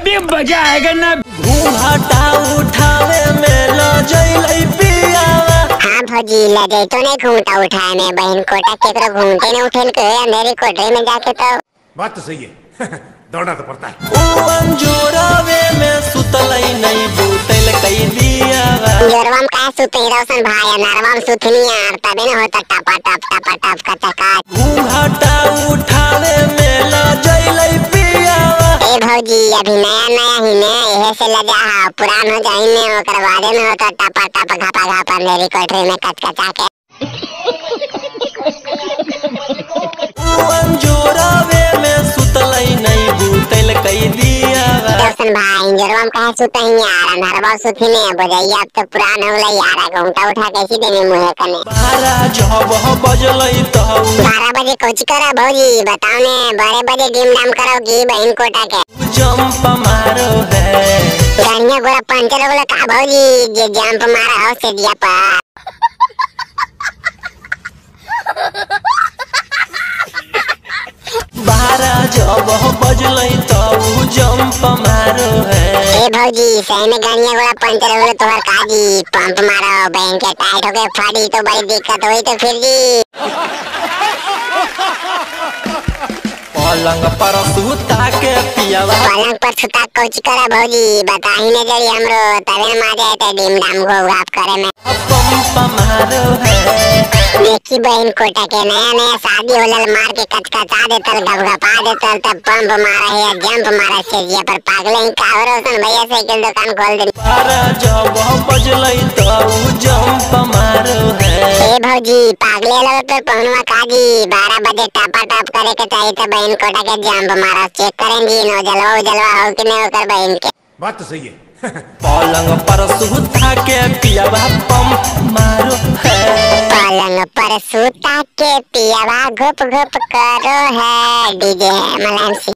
अभी मजा आएगा ना। घूंघटा उठावे में लजैलै पियावा। हाँ भौजी लजै तो नहीं घूंघटा उठाए में, बहन कोटा केकरो घूंघटे न उठेल के अंधेरी कोठरी में जाके। तो बात तो सही है, दौड़ना तो पड़ता है। ऊ अंजोरावे में सुतलै नहीं बुतैल कई दियावा। अंजोरवा में काहे सुतई रोशन भाई, अंधारवा में सुतनी यार तबे न होता टपा टप टपा टप का। घूंघटा उठावे में लजैलै पियावा। ए भौजी अभी नया नया ही ने एहे से लजा हा, पुरान हो जाई ने ओकर बादे में होता टपा टप घापा घापा अंधेरी कोठरी में कचकचा के। ऊ अंजोरावे में सुतलै नहीं बुतैल कई दियावा। रोशन भाई अंजोरवा में काहे सुतई यार, अंधारवा सुती ने बजैया अब तो पुरान हो गई यार, घूंघटा उठा कैसी देनी मुहे कने। 12 जब बजलै त 12 बजे कोची करा भौजी बताओ ने, 12 बजे डिम डाम करोगी बहन कोटा के। जंप मारो है गाड़िया गोरा पंचर हो गलो का भौजी, जे जंप मारा हो से दिया पर। 12 जब बजलै त जंप मारो है। ए भौजी सही में गाड़िया गोरा पंचर हो गलो तोहर काजी, पंप मारो बहन के टाइट हो के फाड़ी तो बड़ी दिक्कत होई तो फिर जी। पलंग पर सुता के पियावा। पलंग पर सुता कोची करा भौजी बताही ने जरी हमरो, तबे न मजा आते डिम डाम घो घाप करे में। पंप मारो है देखी बहन कोटा के नया नया शादी होलल मार के कचकचा देतल घपघपा देतल, तब पंप मारा है जंप मारा से जिया पर पागल ही का हो रोशन भैया साइकिल दुकान खोल दे। 12 जब बजलै त जंप मारो है। ए भौजी पागले लगे तो पहुनवा काजी, 12 बजे टपा टप करे के चाहिए तो बहन कोटा के जंप मारा चेक करेंगी नो जलवा उजलवा हो कि नहीं होकर बहन के। बात तो सही है। पलंग पर सुता के पियावा पंप मारो है। पलंग पर सुता के पियावा घुप घुप करो है डीजे मलायम सिंह।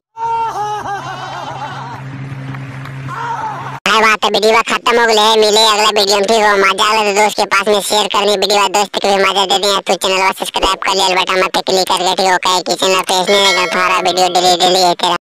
बात वीडियो खत्म हो गई है, मिले अगला वीडियो में। ठीक हो मजा आवे तो दोस्त के पास में शेयर करनी वीडियो, दोस्त के भी मजा दे दें। तो चैनल को सब्सक्राइब कर लिया बटन पे क्लिक करके ठीक हो, कहे कि चैनल पे इसने लेकर थारा वीडियो डेली डेली तेरा।